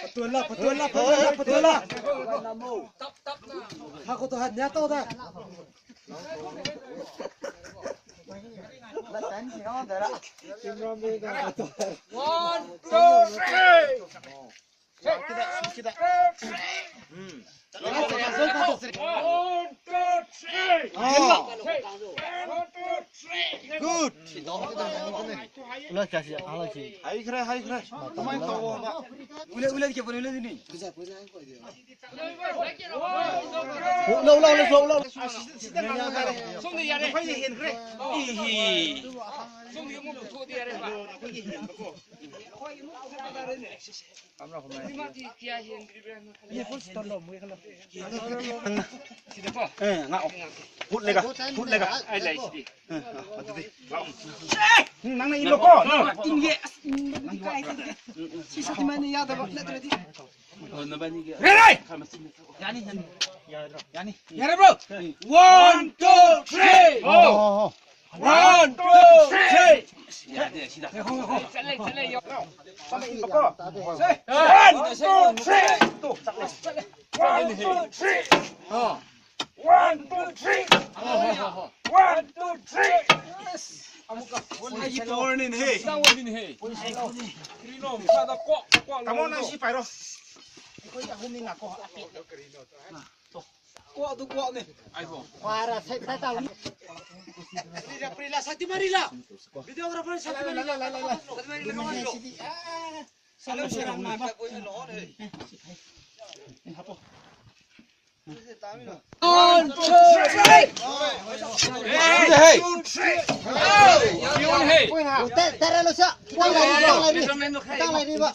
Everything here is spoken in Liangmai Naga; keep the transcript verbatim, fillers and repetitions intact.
Patuan la, patuan la, patuan la, patuan la. Hako tu hat nya tau da. One, two, three. One, two, three. Ah. One, two, three. Good. Hai khre, hai khre. Ule, ule, ke ule ni. Ule, ule, ule, ule. Song de yare. Song de mo tho de yare ba. Eh, nga. Hut lega, hut lega. Ai lai sidi. Eh, ah, atu di. Hmm, nang na ilo ko. Ting ye. Si sa di mane ya da ba. Re, re. Yani, yani. Yani, bro. One, two, three. Oh. One, two, three. One, two, three. One, two, three. One, two, three. One, two, three. Amuka. Ai, power ni he. Sang wa ni he. Krino, sa da ko, ko. Come on, nang si pai ro. Ko ya hun ni na ko. Ko tu ko ni. Ai bo. Para sai sai ta. Prila, prila, sati marila. Videographer sati marila. Sati marila. Salam salam na pa ko lo he. One, two, three. Hey. One, two, three. Hey. Hey. Hey. Tara lo sa. Tang lai, tang lai. Tang lai ba.